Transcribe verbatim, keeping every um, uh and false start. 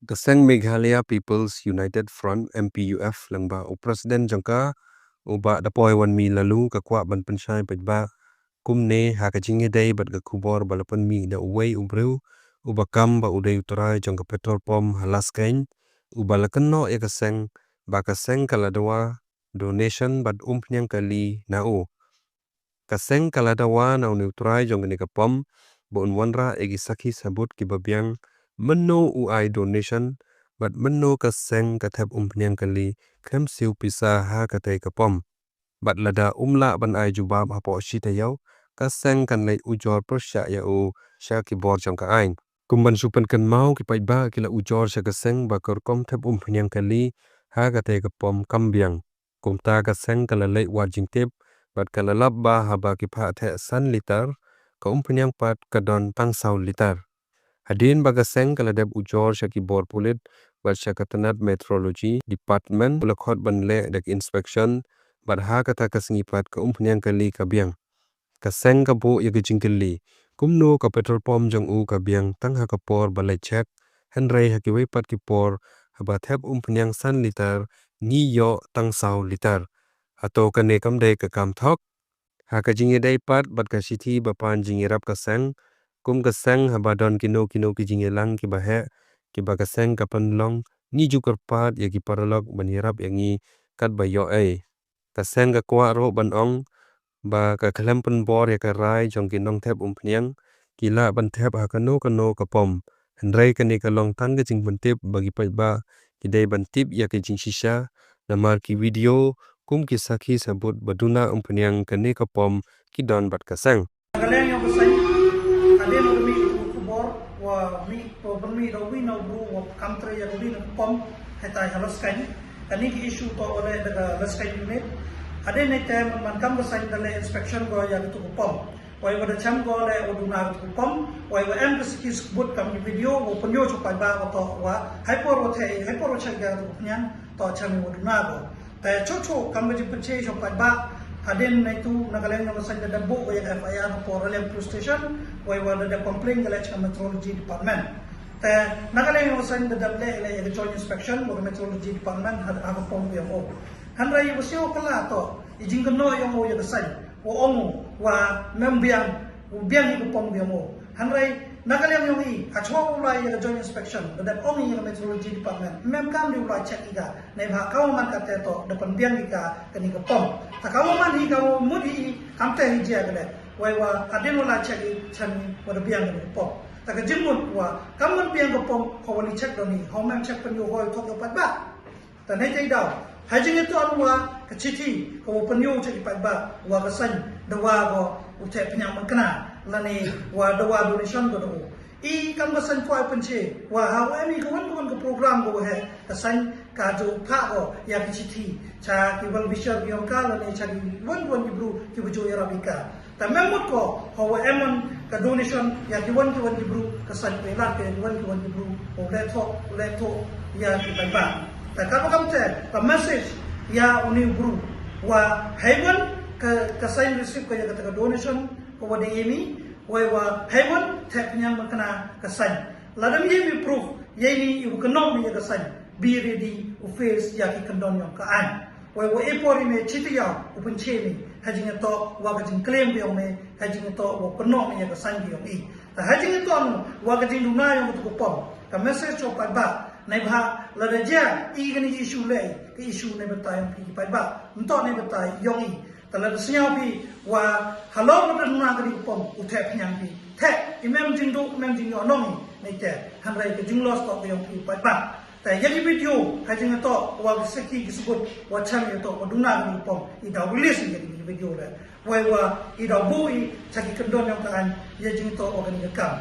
Ka seng Meghalaya People's United Front, M P U F, lyngba u President jong ka, u Bah Dapoiwanmi Laloo, ka kwah ban pynshai paidbah kumne ha ka jingïadei bad ka khubor ba la pynmih da uwei u briew uba kam ba u dei u trai jong ka petrol pump ha Laskeiñ, uba la kynnoh ïa ka seng ba ka seng ka la dawa donation bad umphniang kali na u. Ka seng ka la dawa na une u trai jong kane ka pump ba un wanrah ïa ki sakhi sabut kiba biang mynno u ai donation bad mynno ka seng ka thep umphniang kali khlem siew pisa ha katei ka pump. Bad lada um lah ban ai jubab hapoh shi taïew, ka seng kan leit ujor pyrshah ïa u sha ki bor jong ka aiñ. Kum ban shu pynkynmaw, ki paidbah ki la ujor sha ka seng ba ka rukom thep umphniang kali ha katei ka pump kam biang. Kumta ka seng ka la leit wad jingtip bad ka la lap ba haba ki phah theh san litar, ka umphniang pat ka don tang saw litar. Hadien ba ka seng ka la dep ujor sha ki bor pulit bad sha ka tnat Meteorology Department, u la khot ban leh da ka inspection, bad ha kata ka sngi pat ka umphniang kali ka biang. Ka seng ka buh ïa ka jingkylli kumno ka petrol pump jong u ka biang tang ha ka por ba leit check, hynrei ha kiwei pat ki por haba thep umphniang san litar ngi ïoh tang saw litar. Hato kane kam dei ka kam thok? Ha ka jingïadei pat bad ka shithi ba pan jingïarap ka seng, kum ka seng haba don kino kino ki jingïalang kiba heh kiba ka seng ka pynlong, ngi ju kyrpad ïa ki paralok ban ïarap ïa ngi katba ïoh ei. Ka seng ka kwah ruh ban ong ba ka khlem pynbor ïa ka rai jong ki nongthep umphniang, ki lah ban thep ha kano kano ka pump. Hynrei kane ka long tang ka jingpyntip ba ki paidbah ki dei ban tip ïa ka jingshisha namar ki video kum ki sakhi sabut ba duna umphniang kane ka pump ki don bad ka seng. Ka liang ïa ka seng, hadien ba mih ka khubor wa mih, wa pynmih da uwei na u bru wa kam trei ïa ka uwei na ka pump hetai ha Laskeiñ. Kane ka issue toh wa leh da ka Laskeiñ unit. Hadien nangta man kam ka seng da leh inspection ko ïa katu ka pump. Wei wa da chem ko leh wa duna katu ka pump. Wei wa em ka sakhi sabut kam ki video wa pynïoh sha u paidbah wa toh wa hai por wa theh, hai por wa check ïa katu ka pniang toh chem wa duna ko. Te chuh chuh kam ka jingpynshai sha u paidbah, hadien nangtu na ka liang jong ka seng da dep buh ïa ka F I R hapoh Raliang Police Station, wei wa da dep complain ka leh sha ka Meteorology Department. Te na ka liang jong ka seng da dep leh ïa ka joint inspection wa ka Meteorology Department ha, ha ka pump jong u. Hynrei ïa u siew pala toh i jingkynnoh jong u ïa ka seng, wa ong u wa mem biang, u biang ïa ka pump jong u. Hynrei na ka liang jong i, ha shuwa u la ïa ka joint inspection, da dep ong ïa ka Meteorology Department, mem kam dei u la check ïa ka, neibhah ka wa man kata toh da pynbiang ïa ka kane ka pump. Ta ka wa man hi ka wa mut hi, kam te hi jia ka leh. Wei wa hadien wa la check i, chan i wa da biang kane ka pump. Ta ka jingmut wa kam man biang ka pump, ka wa li check don hi, ha mem check pynïoh hoi thok ïa u paidbah. Ta nangta i daw, ha jingïathuh wa ka shithi ka wa pynïoh sha ki paidbah wa ka seng da wa ko u theh pniang mynkna lane wa da wa donation ko da u. I kam ka seng kwah pynshai wa ha wa em i ka wan ka wan ka program ka wa heh, ka seng ka ju phah ko ïa ka shithi sha ki well wisher ki yong ka lane sha ki wan ka wan ki bru ki wa ju ïarap ïa ka. Ta mem mut ko, ha wa em ka donation ïa ki wan ki wan ki bru, ka seng ka lad ka ïa ki wan ki wan ki bru, u leh thoh, u leh thoh ïa ki paidbah. Ta ka ba kam te, ka message ïa uni u bru, wa haiwan ka, ka seng receive ka ïa kata ka donation ka wa da ïa mi, wei wa haiwan theh pniang mynkna ka seng. Lada mi ïa mi proof, ïa mi i u kynnoh mi ïa ka seng, be ready u face ïa ki kyndon yong ka aiñ. Wei wa e por i me chiti ïa u pynshai mi, ha jingïathuh wa ka jingclaim ka yong me, ha jingïathuh wa kynnoh me ïa ka seng ka yong i. Ta ha jingïathuh nu wa ka jingduna yong katu ka pump, ka message sha u paidbah, neibhah lada jia i kane ka issue leh, ka issue neibynta yong phi ki paidbah, ym toh neibynta yong i. Ta lada sngew phi wa halor lada duna kane ka pump u theh pniang phi, theh, i mem jingduh, mem jingïoh nong i, neite, hynrei ka jingloss toh ka yong phi paidbah. Ta ïa ki video ha jingïathuh wa ki sakhi ki sabut wa chem ïathuh wa duna kane ka pump, i daw release ïa ki video leh. Wei wa i daw buh i sha ki kyndon yong ka aiñ ïa jingïathuh wa kane ka kam.